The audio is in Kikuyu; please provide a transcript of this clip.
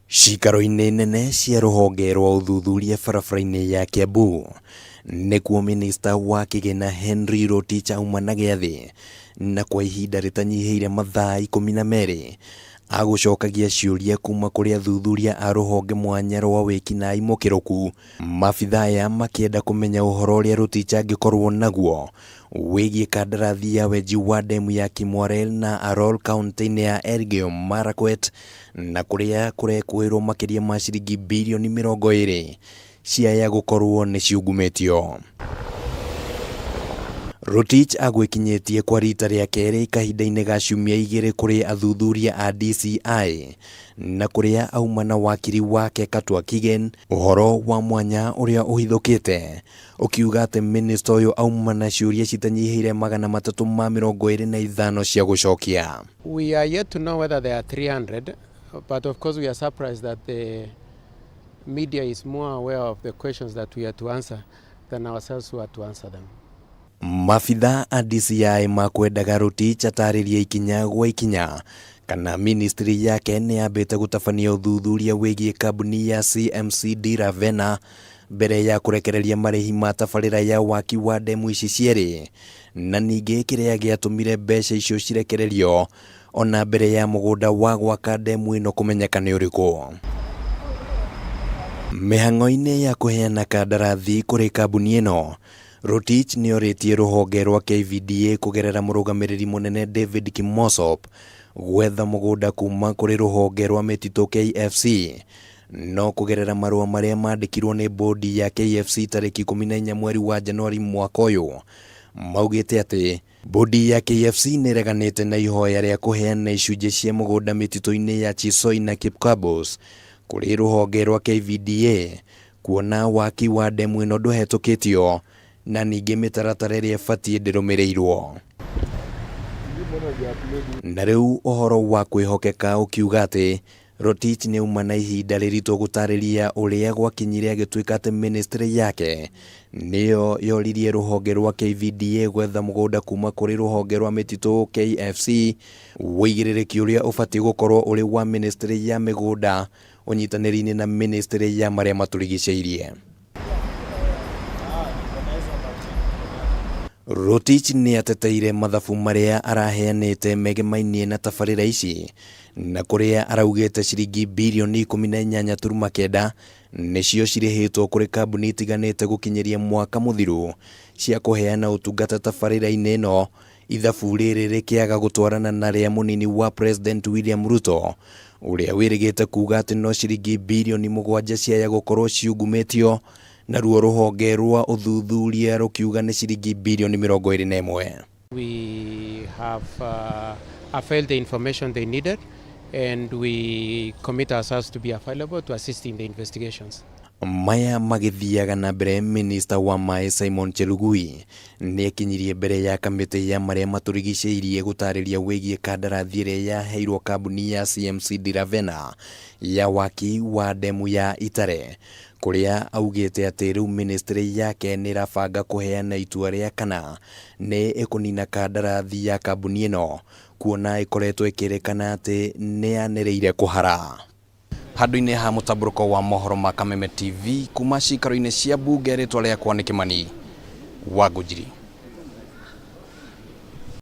Ciikaro-inĩ nene cia rũhonge rwa ũthuthuria barabara-inĩ ya Kiambu nĩkuo minista wa kĩgĩna Henry Rotich auma na gĩathĩ na kwa ihinda rĩtanyihĩire mathaa 12 agũcokagia ciũria kuma kũrĩ athuthuria a rũhonge mwanya rwa wĩkinaĩ mũkĩrũku. Maabithaa aya makĩenda kũmenya ũhoro ũrĩa Rotich angĩkorwo naguo wĩgiĩ kandarathi ya wenji wa ndemu ya Kimwarer na Arror kauntĩ-inĩ ya Elgeyo Marakwet na kũrĩa kũrekũĩrwo makĩria ma ciringi birioni 20 ciaya gũkorwo nĩ ciungumĩtio. Rotich agwĩkinyĩtie kwa rita rĩa kerĩ kahinda-inĩ ga ciumia igĩrĩ kũrĩ athuthuria a DCI na kũrĩa auma na wakiri wake Katwa Kigen ũhoro wa mwanya ũrĩa ũhithũkĩte ũkiuga atĩ minista ũyũ auma na ciũria citanyihĩire 325 cia gũcokia. We are yet to know whether there are 300, but of course we are surprised that the media is more aware of the questions that we are to answer than ourselves who are to answer them. Mabithaa a DCI makwendaga Rotich atarĩrie ikinya gwa ikinya kana ministry yake nĩ yambĩte gũtabania ũthuthuria wĩgiĩ kambuni ya CMCD Ravenna mbere ya kũrekereria marĩhi ma tabarĩra ya waki wa ndemu ici cierĩ na ningĩ kĩrĩa gĩatũmire mbeca icio cirekererio ona mbere ya mũgũnda wa gwaka ndemu ĩno kũmenyeka nĩ ũrĩkũ. Mĩhang'o-inĩ ya kũheana kandarathi kũrĩ kambuni ĩno, Rotich nĩorĩtie rũhonge rwa KVDA kũgerera mũrũgamĩrĩri mũnene David Kimosop gwetha mũgũnda kuma kũrĩ rũhonge rwa mĩtitũ KFC no kũgerera marũa marĩa mandĩkirwo nĩ bodi ya KFC tarĩki 14 mweri wa Januari mwaka ũyũ maugĩte atĩ bodi ya KFC nĩreganĩte na ihoya rĩa kũheana icunjĩ cia mũgũnda mĩtitũ-inĩ ya Chisoi na Kipkabos kũrĩ rũhonge rwa KVDA kuona waki wa ndemu ĩno ndũhetũkĩtio na ningĩ mĩtaratara ĩrĩa ĩbatiĩ ndĩrũmĩrĩirwo. Na rĩu ũhoro wa kwĩhokeka ũkiuga atĩ Rotich nĩauma na ihinda rĩritũ gũtarĩria ũrĩa gwakinyire agĩtuĩka atĩ ministry yake nĩyo yoririe rũhonge rwa KVDA gwetha mũgũnda kuma kũrĩ rũhonge rwa mĩtitũ KFC ũigĩrĩrĩki ũrĩa ũbatiĩ gũkorwo ũrĩ wa ministry ya mĩgũnda ũnyitanĩri-inĩ na ministry ya marĩa matũrigicĩirie. Rotich nĩ ateteire mathabu marĩa araheanĩte megemainie na tabarĩra ici na kũrĩa araugĩte ciringi birioni 18.9 nĩcio cirĩhĩtwo kũrĩ kambuni itiganĩte gũkinyĩria mwaka mũthiru cia kũheana ũtungata tabarĩra-inĩ ĩno ithabu rĩrĩ rĩkĩaga gũtwarana na rĩa mũnini wa President William Ruto ũrĩa wĩrĩgĩte kuga atĩ no ciringi birioni 7 ciaya gũkorwo ciungumĩtio naruo rũhonge rwa ũthuthuria rũkiuga nĩ ciringi birioni 21. We have availed the information they needed and we commit ourselves to be available to assist in the investigations. Maya magĩthiaga na mbere minista wa maĩ Simon Chelugui nĩekinyirie mbere ya kamĩtĩ ya marĩa matũrigicĩirie gũtarĩria wĩgiĩ kandarathi ĩrĩa yaheirwo kambuni ya CMC Ravenna ya waki wa ndemu ya Itare kũrĩa augĩte atĩ rĩu ministry yake nĩ ĩrabanga kũheana itua rĩa kana nĩ ĩkũnina kandarathi ya kambuni ĩno kuona ĩkoretwo ĩkĩrĩkana atĩ nĩ yanĩrĩire kũhara. Handũ-inĩ ha mũtambũrũko wa mohoro ma Kameme TV kuma cikaro-inĩ cia mbunge rĩtwa rĩakwa nĩ Kĩmani wa Ngũnjiri.